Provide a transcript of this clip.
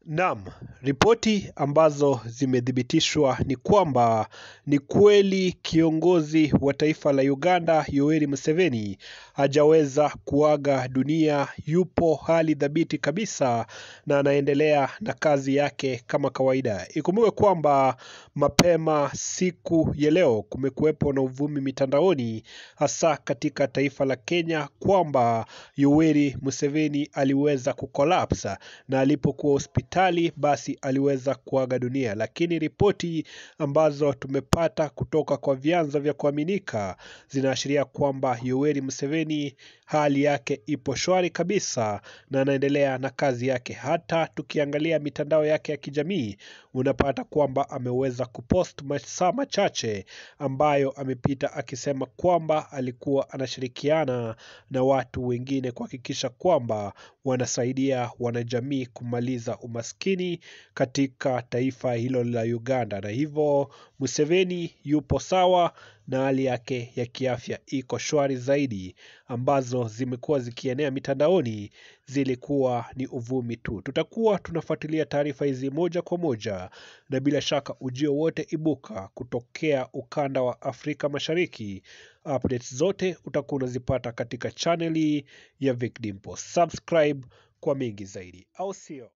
Naam, ripoti ambazo zimethibitishwa ni kwamba ni kweli kiongozi wa taifa la Uganda Yoweri Museveni hajaweza kuaga dunia, yupo hali thabiti kabisa na anaendelea na kazi yake kama kawaida. Ikumbuke kwamba mapema siku ya leo kumekuwepo na uvumi mitandaoni hasa katika taifa la Kenya kwamba Yoweri Museveni aliweza kukolapsa na alipokuwa hospitali basi aliweza kuaga dunia, lakini ripoti ambazo tumepata kutoka kwa vyanzo vya kuaminika zinaashiria kwamba Yoweri Museveni hali yake ipo shwari kabisa na anaendelea na kazi yake. Hata tukiangalia mitandao yake ya kijamii unapata kwamba ameweza kupost masaa machache ambayo amepita akisema kwamba alikuwa anashirikiana na watu wengine kuhakikisha kwamba wanasaidia wanajamii kumaliza umaskini katika taifa hilo la Uganda, na hivyo Museveni yupo sawa na hali yake ya kiafya iko shwari zaidi. Ambazo zimekuwa zikienea mitandaoni zilikuwa ni uvumi tu. Tutakuwa tunafuatilia taarifa hizi moja kwa moja, na bila shaka ujio wote ibuka kutokea ukanda wa Afrika Mashariki, updates zote utakuwa unazipata katika chaneli ya Vic Dimpo. Subscribe kwa mengi zaidi, au sio?